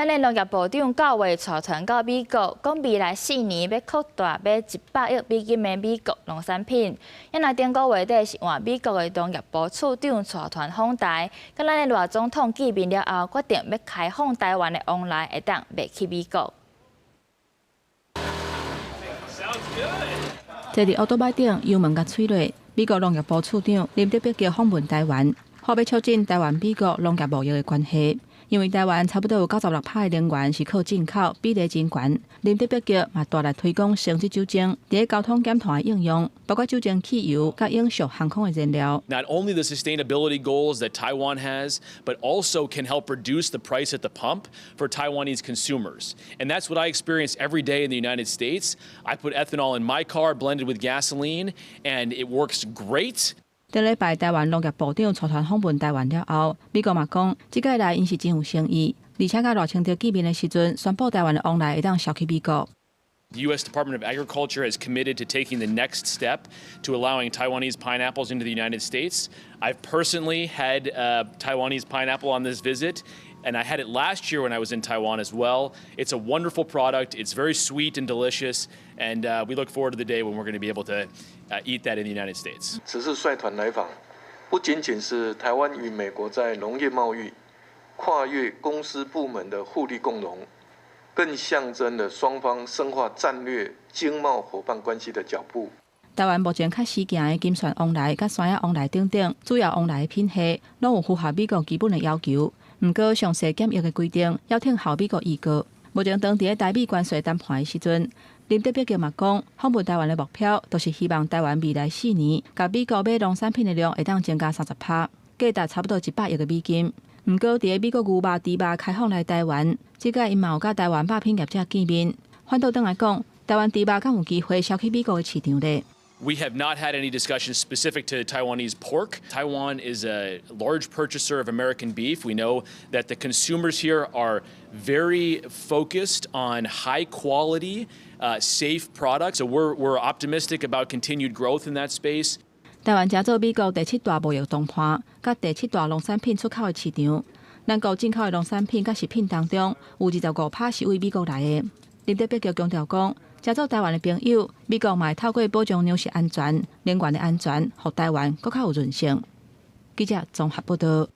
咱的農業部長九月帶團到美國，講未來4年欲擴大買100億美金的美國農產品。因來頂個月底是換美國的農業部次長帶團訪台，佮咱的賴總統見面了後，決定欲開放台灣的旺來會當賣去美國。 Sounds good. 坐佇歐多擺頂，油門共吹落，美國農業部次長林德碧橋訪問台灣，號欲促進台灣美國農業貿易的關係。因為台灣差不多有96%的能源是靠進口，比例真懸。林德碧橋嘛大力推廣生質酒精，佇交通減碳的應用，包括酒精汽油佮永續航空的燃料。 Not only the sustainability goals that Taiwan has, but also can help reduce the price at the pump for Taiwanese consumers. And that's what I experience every day in the United States. I put ethanol in my car blended with gasoline, and it works great. 頂禮拜台灣農業部長帶團訪問台灣了後，美國嘛講，這擺來𪜶是真有誠意，而且佮賴清德見面的時陣，宣布台灣的旺來會當銷去美國。 The U.S. Department of Agriculture has committed to taking the next step to allowing Taiwanese pineapples into the United States. I've personally had Taiwanese pineapple on this visit, and I had it last year when I was in Taiwan as well. It's a wonderful product. It's very sweet and delicious, and we look forward to the day when we're going to be able to eat that in the United States. 此次率團來訪，不僅僅是台灣與美國在農業貿易跨越公私部門的互利共榮，更象徵了雙方深化戰略經貿夥伴關係的腳步。台灣目前較時行的金蒜旺來、佮山仔旺來等等，主要旺來的品系，攏有符合美國基本的要求。毋過詳細檢疫的規定，猶聽候美國預告。目前當佇咧台美關稅談判的時陣，林德碧橋嘛講，訪問台灣的目標，就是希望台灣未來四年，共美國買農產品的量會當增加30%，價值差不多100億的美金。毋過，佇咧美國牛肉、豬肉開放來台灣，這擺𪜶嘛有佮台灣肉品業者見面，反倒轉來講，台灣豬肉敢有機會銷去美國的市場咧？ We have not had any discussions specific to Taiwanese pork. Taiwan is a large purchaser of American beef. We know that the consumers here are very focused on high quality, safe products. So we're optimistic about continued growth in that space. 台灣誠做美國第七大貿易同伴，佮第七大農產品出口的市場。咱國進口的農產品佮食品當中，有25%是對美國來的。林德碧橋強調講，誠做台灣的朋友，美國嘛會透過保障糧食安全、能源的安全，予台灣閣較有韌性。記者綜合報道。